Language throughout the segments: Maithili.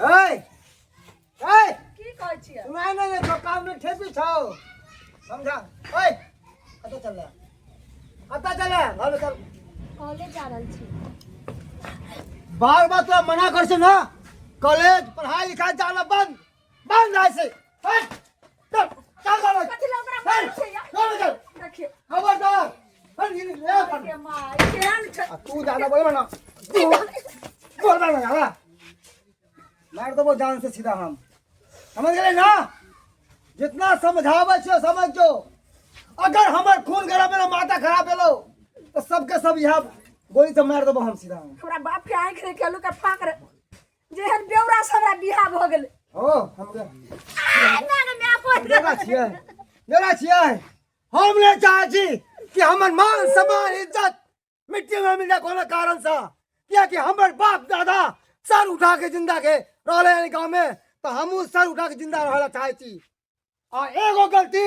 ए ए की कहै छियै सुनाइ नहि दै छौ कान में ठेपी छौ समझा ओए कतऽ चल रहा कतऽ चल रहा घर में चल कॉलेज जा रहल छी बार बार तोरा मना कर छौ ना कॉलेज पढ़ाई लिखाई जाना बंद बंद आइ से हट चल चल घर में कथी लए ओकरा मारै छै यार? चल चल देखियौ खबरदार हट ये ले कर के माय केहन छै आ तू ज्यादा बोलबे ना तू बोलबे ना ज्यादा मार देबो जान से सीधा हम समझ गेलै ना जितना समझाबै छियो समझ जो अगर हमर खून गरम भेलो माथा खराब भेलो तो सबके सब यहाँ गोली से मार देबो हम सीधा हमरा बाप के आँखि रे केलू के फाक रे जेहन बेवरा से हमरा बियाह भऽ गेलै हो हम के आ, ना ना मैं अपन बेवरा छियै बेवरा छियै हम नहि चाहै छी कि हमर मान सम्मान इज्जत मिट्टी में मिल जाए कोनो कारण से कियाकि हमर बाप दादा सर उठा के जिंदा के रहले हन गाँव में तो हमहूँ सर उठा के जिंदा रह ला चाहे छी आ एगो गलती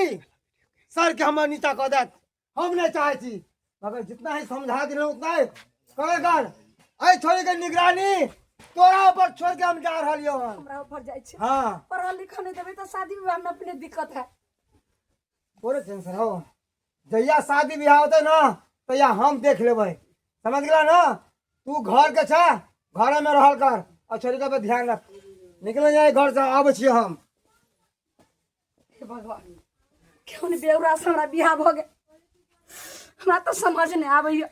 सर के हमर नीचा कऽ देत हम नहीं चाहे छी मगर जितना ही समझा दिल उतना ही करे कर एहि छोड़ी के निगरानी तोरा ऊपर छोड़ के हम जा रहलियो हन हमरा ऊपर जाइ छै हाँ पढ़ल लिखल नहि देबै तऽ शादी विवाह में अपने दिक्कत है तोरे टेंशन हो जहिया शादी बियाह होतै ना तहिया हम देख लेबै समझ गेला ना तू घर के छा घरे में रहल कर और छोड़ी के पे ध्यान रख निकल जाए घर से आबै छियै हम हे भगवान केहन बेवरा से हमरा बियाह भऽ गेल हमरा तऽ समझ नहि आबैया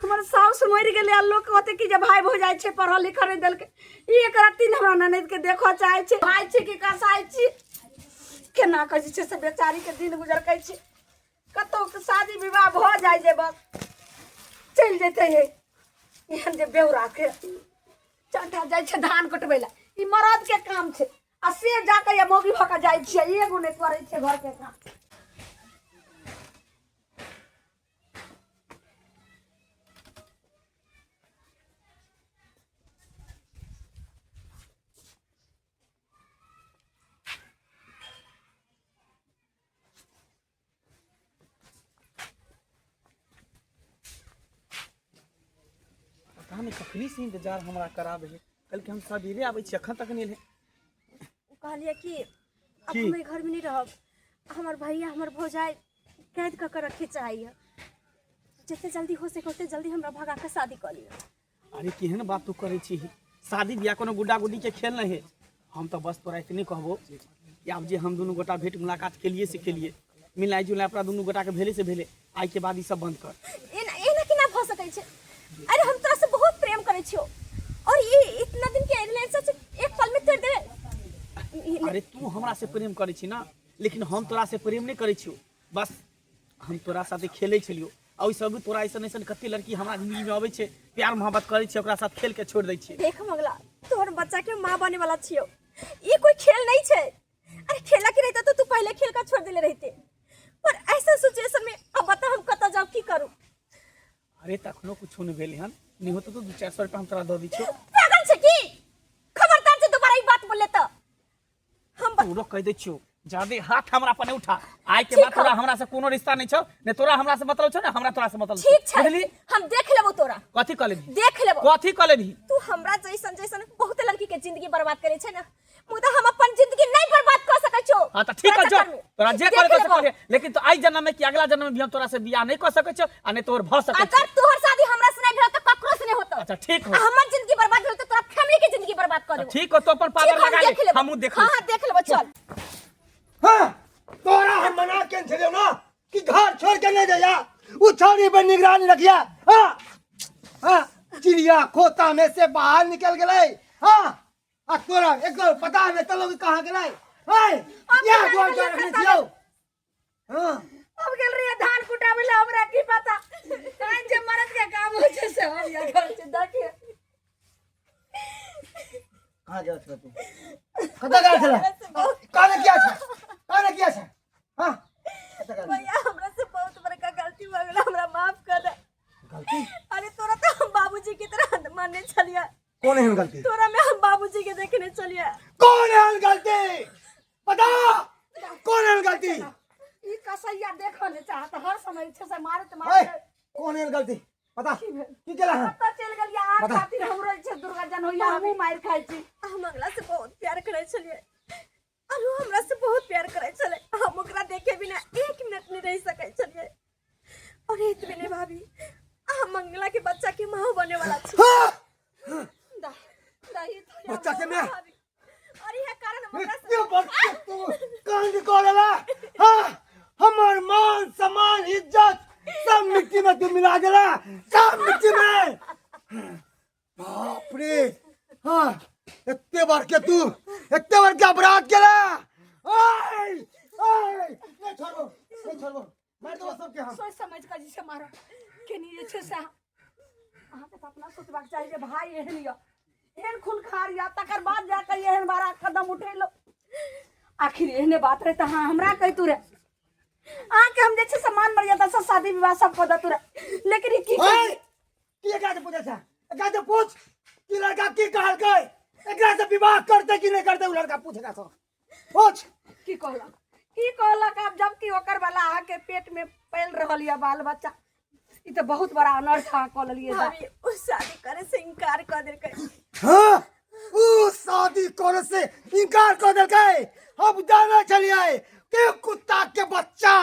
हमर साउस मरि गेलै आ लोक कहतै कि जे भाय भौजाइ छै पढ़ल लिखल नहि देलकै ई एक रत्ती ने हमरा ननदिके देखऽ चाहै छै भाय छै कि कसाइ छी केना कऽ जे छै से बेचारीके दिन गुजर करै छै कतहु शादी विवाह भऽ जाइ जे बस चलि जेतै हे एहन जे बेवराके चंटा जाइ छै धान कटबै लए ई मरदके काम छै आ से जाके या मौगी भऽ कऽ जाइ छियै एगो नहि करै छै घरके काम पता नहि कखनी से इंतजार हमरा कराबै है कहलकै हम सबेरे आबै छी अखन तक नहि एलै कहलियै कि अब की? हम एहि घरमे नहि रहब हमर भैया हमर भौजाइ कैद कऽ के रखे चाहैए जते जल्दी हो सके ओते जल्दी हमरा भगा कऽ शादी कऽ लिअ अरे केहन बात तू करै छी शादी बियाह कोनो गुड्डा गुड्डी के खेल नहीं है हम तो बस तोरा इतने कहबो कि आब जे हम दुनू गोटा भेंट मुलाकात केलिए से केलिए मिलनाइ जुलनाइ अपना दुनू गोटा के भेले से भेले आइ के बाद ई सब बंद कर एना एना केना भऽ सकै छै अरे हम तोरा से बहुत प्रेम करै छियौ और ये इतना दिन के रिलेशनशिप एक पल में तोड़ देबे अरे तू हमरा से प्रेम करै छी ना लेकिन हम तोरा से प्रेम नहीं करै छियौ बस हम तोरा साथे खेलै छलियौ आ ओहि सब तोरा ऐसन ऐसन कते लड़की हमरा जिंदगी में अबै छै प्यार मोहब्बत करै छै ओकरा साथ खेल के छोड़ दै छियै देख मगला तोहर बच्चा के माँ बने वाला छियौ ये कोई खेल नहीं छै अरे खेला के रहता तो तू पहले खेल का छोड़ देले रहते पर ऐसा सिचुएशन में अब बता हम कतऽ जाऊ की करू अरे तखनो कुछो नहि भेल हन नहि होतो तो 2-4 सौ रुपया हम तोरा दऽ दै छियौ पागल छै की खबरदार जे दोबारा ई बात बोले तो हम तोरो कहि दै छियौ जादे हाथ हमरा पर नहि उठा आइ के ठीक बाद तोरा हौ। हमरा से कोनो रिश्ता नहि छौ ने तोरा हमरा से मतलब छौ ने हमरा तोरा से मतलब छौ। ठीक छै बुझली हम देख लेबो तोरा कथी कऽ लेबही देख लेबो कथी कऽ लेबही तू हमरा जैसन जैसन बहुत लड़की के जिंदगी बर्बाद करे छै ना मुदा हम अपन जिंदगी नहीं बर्बाद कर सकै छो हाँ तऽ ठीक तोरा है जो चक्कर में। तोरा जे देख करे के लेबो। करे लेकिन तो आई जन्म में कि अगला जन्म में भी हम तोरा से बियाह नहीं कर सकै छौ आ नहीं तोर भऽ सकै अगर छौ तोहर शादी हमरा से नहीं भेल तो ककरो से नहीं होतो अच्छा ठीक हो आ हमर जिंदगी बर्बाद भेल तो तोरा फैमिली के जिंदगी बर्बाद कर देबो ठीक हो तो अपन ठीक पावर हम लगा ले देख लेबो हमहूँ देख हां हां देख लेबो चल हाँ तोरा हम मना के छलियौ ना कि घर छोड़ के नहीं जाइया उ छौड़ी पर निगरानी रखिया हाँ हाँ चिड़िया खोता में से बाहर निकल गेलै हाँ आ तोरा एक पता नहीं चलो कि कहाँ गेलै है अब या केना द्वार गेलै रखने खता छियौ हाँ अब गेल रहिए धान कुटाबै लए हमरा की पता तहन जे मरद के काम होइ छै से हम या करै छै देखिए कहाँ गेल छलै तू कतऽ गेल छलै कहने किया छै कहने किया छै हाँ कतऽ गेल छलै? भैया हमरा से बहुत बड़का गलती भऽ गेल हमरा माफ कर दे गलती अरे तोरा तो हम बाबूजी के तरह मानने छलियै कौन एहन गलती तोरा में हम बाबूजी के देखने छलियै कौन एहन गलती बता कौन एहन गलती ई कसैया देखऽ नहि चाहत हर समय छै से मारैत ओए मारैत कौन एहन गलती बता की केला है कतऽ चलि गेलियै अहाँ बता। खातिर हमरो जे छै दुर्गा होइया हमहूँ मारि खाइ छी। हम मंगला से बहुत प्यार करै छलियै और उ हमरा से बहुत प्यार करै छलै। हम ओकरा देखे बिना एक मिनट नहीं रह सकै छलियै। और एतबे नहीं भाभी, हम मंगला के बच्चा के माँ बने वाला छी। हाँ! दा दाई तो बच्चा के माँ? भाभी। और यह कारण हम ओकरा से मृत्यु बच्चे तू कांड करेला। हाँ, हमर मान सम्मान इज्जत सब मिट्टी में तू मिला देला, सब मिट्टी में। बाप रे, हाँ एते बार के तू एते बार के अपराध केला। ओए ओए, नहीं छोड़बो, नहीं छोड़बो, मार देबो सबके हम। सोच समझ कऽ जे छै मारऽ केनी जे छै से अहाँके तऽ अपना सोचबाक चाही जे भाय एहन यऽ, एहन खूनखार यऽ, तकर बाद जाकऽ एहन बड़ा कदम उठेलहुँ। आखिर एहने बात रहै तऽ अहाँ हमरा कहितू रहे, अहाँके हम जे छै से मान मर्यादा से शादी विवाह सब कऽ देतू रहे, लेकिन ई की ओए, की एकरा से पूछै छै? एकरा से पूछ कि लड़का की कहलकै, एकरा से विवाह करतै कि नहीं करतै, उ लड़का पूछ एकरा से पूछ। की कहलक, की कहलक? आब जबकि ओकर वाला अहाँके पेट में पल रहल यऽ बाल बच्चा, ई तऽ बहुत बड़ा अनर्थ अहाँ कऽ लेलियै। भाभी उ शादी करे से इनकार कर देलकै। हाँ, उ शादी करे से इनकार कर देलकै। हम जानै छलियै कि कुत्ता के बच्चा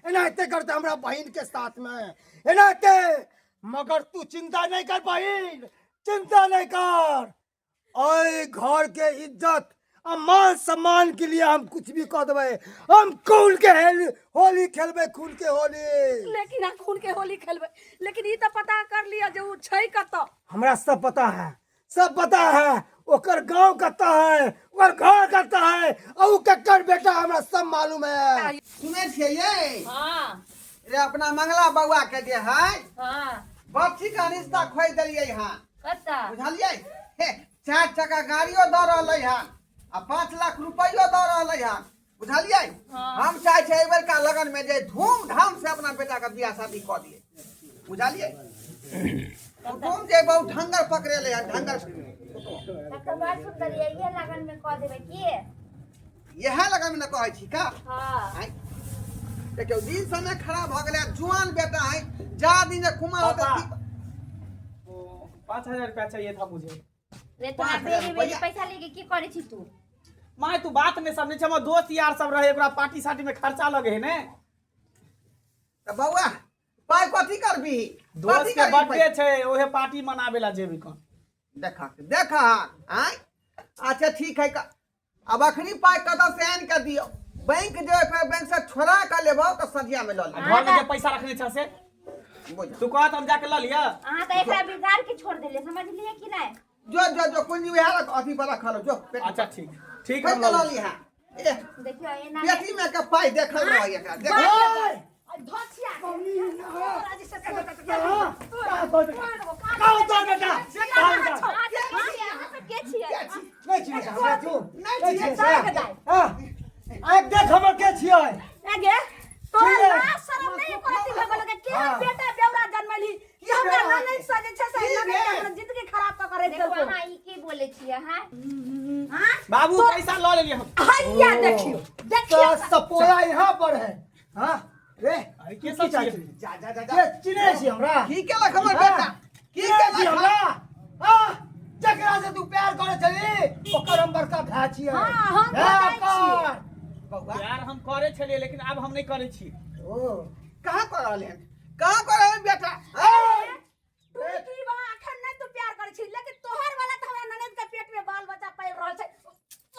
एनाहिते करते हमरा बहिन के साथ में एनाहिते। मगर तू चिंता नहीं कर बहिन, चिंता नहीं कर, ओए घर के इज्जत आ मान सम्मान के लिए हम कुछ भी कर देबै। हम खून के होली खेलबै, खून के होली। लेकिन अहाँ खून के होली खेलबै, लेकिन ई तऽ पता कर लिअ जे उ छै कतऽ। हमरा सब पता है, सब पता है, ओकर गांव कतऽ है, ओकर घर कतऽ है, आ उ ककर बेटा, हमरा सब मालूम है। सुनै छियै यै? हाँ। रे अपना मंगला बौआ के जे है, हाँ, बच्ची के रिश्ता खोज देलियै हँ। कतऽ? बुझलियै? हे 4 चक्का गाड़ियो दऽ रहलै हँ आ 5 लाख रुपैयो दऽ रहलै हँ, बुझलियै? हाँ। हम चाहै छियै एहि बेरका लगन में जे धूमधाम से अपना बेटा के बियाह शादी कऽ दियै, बुझलियै? कुटुम जे बहुत ढंगर पकड़ेलै हँ, ढंगर। तब तऽ बड़ सुंदर ये, इहे लगन में कऽ देबै की? इएह लगन में ने कहै छी का? हाँ। आँय? देखियौ दिन समय खराब भऽ गेलै, जुआन बेटा है, जा दिन जे कुमार होतै पापा। की- 5000 रुपया चाहिए था मुझे। रे तोरा 5000 बेरी बेरी रुपैआ। पैसा लेके की करै छी तू? माय तू बात नहीं समझै छै, हमर दोस्त यार सब रहे, ओकरा पार्टी सार्टी में खर्चा लगे है ने। तऽ बौआ पाइ कथी करबी? दोस्त कथी के करबी बर्थडे पाइ? छै, ओहे पार्टी मनाबे ला जेबी कन। देखा देखा, आँय? अच्छा ठीक है, अब अखनी पाइ कतऽ से आनि कऽ दियौ? बैंक जेबै, फेर बैंक से छोड़ा कऽ लेबौ तऽ सझिया में लऽ आ लेब। घर में जे पैसा रखने छ से बुझ तू कहत हम जाके लऽ लिअ। अहाँ तऽ एकरा बिगाड़ के छोड़ देलियै, समझलियै कि नहि? जो जो जो कुंजी वएह रख, अथी पर रखल जो पेटी अच्छा पर। ठीक ठीक, खोलि हम कऽ लऽ लऽ लेब। लिहऽ। ए देखियौ एना पेटी में के पाइ देखल रहै एकरा, देख। ओए, धोछिया हाँ, तोरा जे छै से कहाँ उतार बेटा? कहाँ उतार? अहाँ सब के छियै? अहाँ सब के छियै? नहीं छियै हमरा तू। नहीं छियै। छियै। हाँ, आँखि देख हमर के छियै। गे तोरा छियै। लाज शरम नहीं करती भगवान के के हाँ। बेटा बेवड़ा जन्मली जे हमरा ननैद से जे छै से की ननैद भेल? हमरा जिंदगी खराब कऽ के रखि देखो देलकौ। अहाँ ई की बोलै छियै? हाँ हाँ? बाबू पैसा लऽ लेलियै हम। हैया देखियौ देखियौ तो सपोया यहाँ पर है। हाँ रे, अरे के की सब चाहै छियै? छी? जा जा जा जा। के चिन्है छी हमरा? की केलक हमर बेटा? की चिन्है छी केलक हमरा? हाँ, जकरा से तू प्यार करै छली ओकर हम बड़का भाय छियै। हाँ, हम भाय बताइ छियै। ओकर। बौआ प्यार हम करे छलियै, लेकिन आब हम नहीं करे छी। ओ कहाँ कऽ रहल हन? कहाँ कऽ रहल हन बेटा? तू की बा अखन नहीं तू प्यार करै छी, लेकिन तोहर वाला तऽ हमरा ननैद के पेट में बाल बच्चा पालि रहल छै,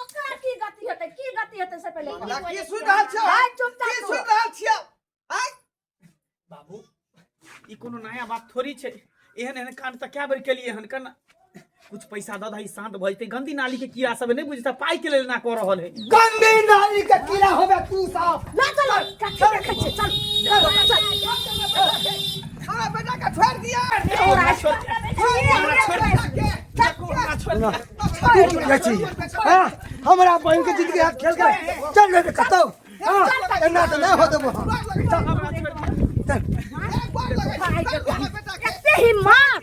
ओकरा की गति हेतै, की गति हेतै से पहिले मंगला कह। की सुनि रहल छियौ? भाय, चुपचाप की तू। सुनि रहल छियौ? आँय? बाबू ई कोनो नया बात थोड़ी छै, एहन एहन कांड तऽ कए बेर केलियै हन। कना कुछ पैसा दऽ दही, शांत भऽ जेतै। गंदी नाली के कीड़ा सब नहीं बुझता, पाई के लेल ना कऽ रहल है। गंदी नाली के कीड़ा होबे तू साफ। ला चलो कथी देखै छियै, चल चल चल। हमरा बेटा के छोड़ि दिअ। हमरा छोड़ हमरा छोड़ बेटा के। हमरा छोड़ तू चुप जाइ छी। हाँ, हमरा बहिन के जिंदगी हाथ खेल के चल रे कतौ। हाँ, एना तऽ नहि हो देबो हम। हमरा छोड़ चल। हमरा बेटा के। एते हिम्मत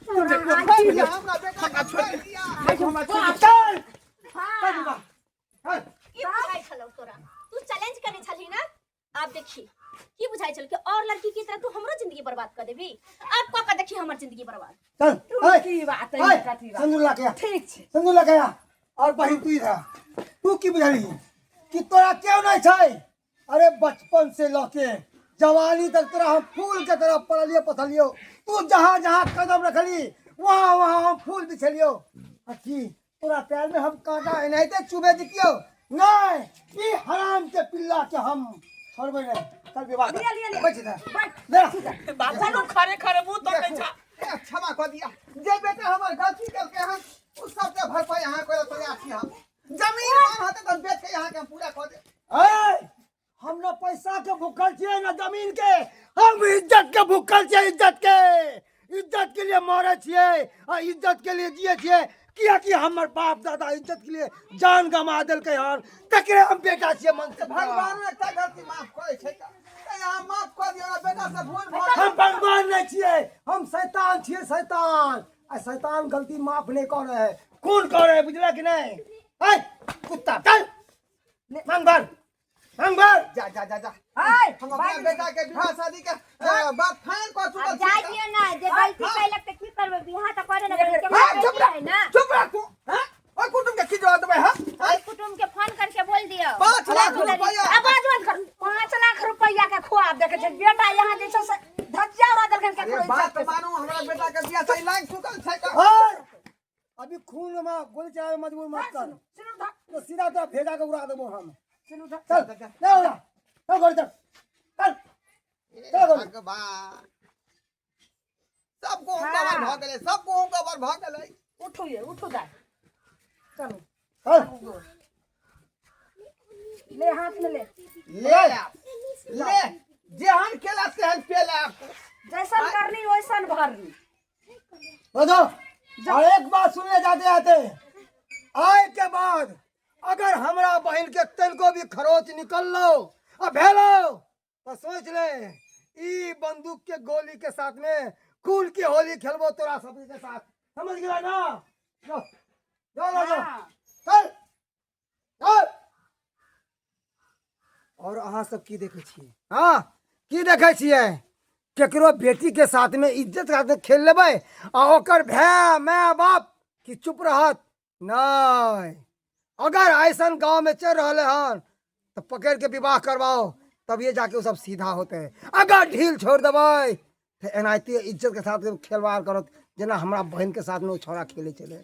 हमरा बेटा के छोड़ि दिअ। चल। हाँ। चल। की बुझाइ छलौ तोरा? तू चैलेंज करने छलही ना? आब देखी की बुझाइ छल कि और लड़की की तरह तू हमरो जिंदगी बर्बाद बर्बाद कर देबी अब कऽ के देखी हमर जिंदगी बर्बाद चल तू ए, की बात ए, है कथी बात सिंदूर ला के आ। ठीक छै सिंदूर ला के आ। और बहिन तू इधर आ। तू की बुझली कि तोरा क्यों नहीं छै अरे बचपन से लके जवानी तक तोरा हम फूल के तरह पड़लियो पथलियो तू जहाँ जहाँ कदम रखली वहाँ वहाँ हम फूल बिछलियो आ की तोरा पैर में हम कांटा एनाहिते चुभे दितियो नहीं ई हराम के पिल्ला के हम छोड़बै नहीं चल विवाह कर। लिया, लिया, लिया। बैठ इधर। बैठ। ले। बाबू लोग खरे खरे मुंह तो देखो, छै ए, क्षमा कऽ दिया जे बेटा हमर गलती केलकै हन ओ सबके भरपाई अहाँ करे तैयार छी हम जमीन मान होतै तऽ बेच के अहाँके हम पूरा कऽ देब ए, हम न पैसा के भूखल छियै न जमीन के हम इज्जत के भूखल छियै इज्जत के इज्जत के लिए मरे छियै आ इज्जत के लिए जिए छियै कियाकि हमर बाप दादा इज्जत के लिए जान गमा देलकै हन तकरे हम बेटा छियै मन से भगवान एकटा गलती माफ करै छै तऽ अहाँ माफ कऽ दियौ ने बेटा से भूल भऽ गेल। हम भगवान नहीं छियै हम शैतान छियै शैतान आ शैतान गलती माफ नहीं करे है खून करे है बुझला कि नहीं ए कुत्ता चल मांग भर मांग भर जा जा जा जा आय हम अपना बेटा के विवाह शादी के बात फाइनल कऽ अब चुकल जाय छी दियो ना जे गलती कैलक त की करबै बियाह त करे ना पड़ी हाँ, चुप है ना रह चुप रह तू हाँ ओइ कुटुम के की जवाब देबै हाँ ओइ कुटुम के फोन करके बोल दियो 5 लाख रुपया। आवाज बंद कर 5 लाख रुपया के खुआब देखे छै बेटा यहाँ जे छै से धज्जिया उड़ा देलखिन अरे केकरो बात इज्जत के। मानू हमरा बेटा के बियाह शादी लाग चुकल छै का और अभी खून में गोली चलावे मजबूर मत कर सुनू धर, तो सीधा तोरा भेजा के उड़ा देबो हम सुनू धर। चल ले उड़ा चल गोली चल चल चल गोली भगवान सब गहूँ कबर भऽ गेलै सब गहूँ कबर भऽ गेलै उठू ये उठू दाय चलू चल ले हाथ में ले ले ले जेहन केला तेहन पेला जैसन करनी वैसन भरनी बधो और एक बात सुन ले जाते आते आय के बाद अगर हमरा बहन के तनको भी खरोच निकल लो आ भेलो तो सोच ले ई बंदूक के गोली के साथ में खून की होली खेलबो तोरा सब के साथ समझ गया ना जो जो जो जो हाँ। चल चल और अहाँ सब की देखै छियै हाँ की देखै छियै केकरो बेटी के साथ में इज्जत के साथ में खेल लेबै आ ओकर भाय माय बाप की चुप रहत नहीं अगर ऐसन गांव में चल रहे हन तो पकड़ के विवाह करवाओ तब ये जाके वो सब सीधा होते हैं अगर ढील छोड़ देबै तो एनाहिते इज्जत के साथ खेलवाड़ करत जेना हमरा बहन के साथ में ओ छौड़ा खेले चले।